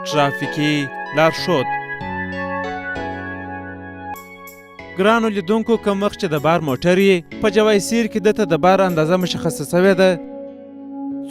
ټرافیکي لارښود. ګرانو لیدونکو، کوم وخت چې د بار موټر یې په جوایسیر کې ده ته د بار اندازه مشخصه شوې ده،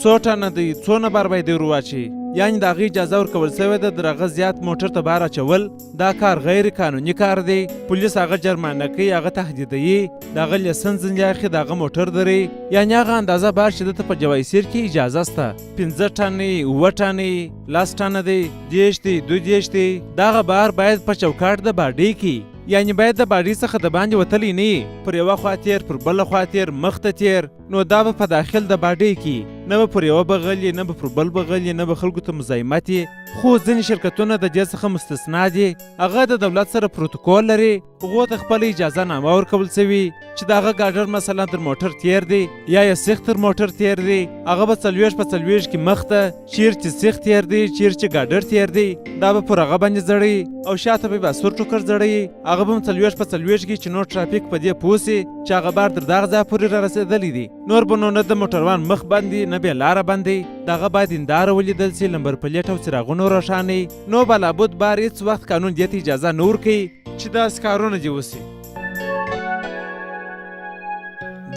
څو ټنه دی، څونه بار باید ور واچوي، یعنې د هغه اجازه ورکول شوې ده، تر هغه زیات موټر ته بار اچول دا کار غیر قانوني کار دی. پولیس هغه جرمانه کوي، هغه تهدیدوي، د هغه لیسنس ځنې اخلي، د هغه موټر دروي. یعنې هغه اندازه بار چې ده ته په جوایسیر کې اجازه شته، 5 ټنې، 7 ټنې، 10 ټنه دی، 30 دی، 32 دی، دغه بار باید په چوکاټ د باډۍ کې، یعنې باید د باډۍ څخه د باندې وتلی نه وي، پر یوه خوا تېر، پر بله خوا تېر، مخته تېر، نو دا به په داخل د باډۍ کې نه به پر یوه بغلي، نه به پر بل بغلي، نه به خلکو ته مزاحمت یې. خو ځینې شرکتونه د دې څخه مستثنا دي، هغه د دولت سره پروتوکول لري، هغو ته خپله اجازه نامه ورکول شوي چې د هغه ګاډر مثلا تر موټر تېر دی یا یې سیخ تر موټر تېر دی، هغه به 40 په 40 کې مخته چیرې چې سیخ تېر دی، چیرې چې ګاډر تېر دی، دا به پر هغه باندې ځړوي او شاته به یې باسور ټوکر ځړوي، هغه به هم 40 په 40 کې چې نور ټرافیک په دې پوه شي چې هغه بار تر دغه ځای پورې را رسېدلی دی، نور به نو نه د موټروان مخ بندي، نه بې لاره بندي، د هغه باید هنداره ولیدل شي، لمبر پلیټ او څراغونه روښانه، نو به لابد بار هېڅ وخت قانون دې ته اجازه نه ورکوي چې داسې کارونه دې وشي.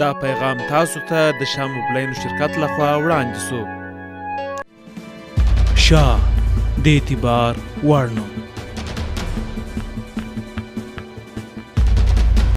دا پیغام تاسو ته د شاه موبلینو شرکت لخوا وړاندې شو. شاه د اعتبار وړ نوم.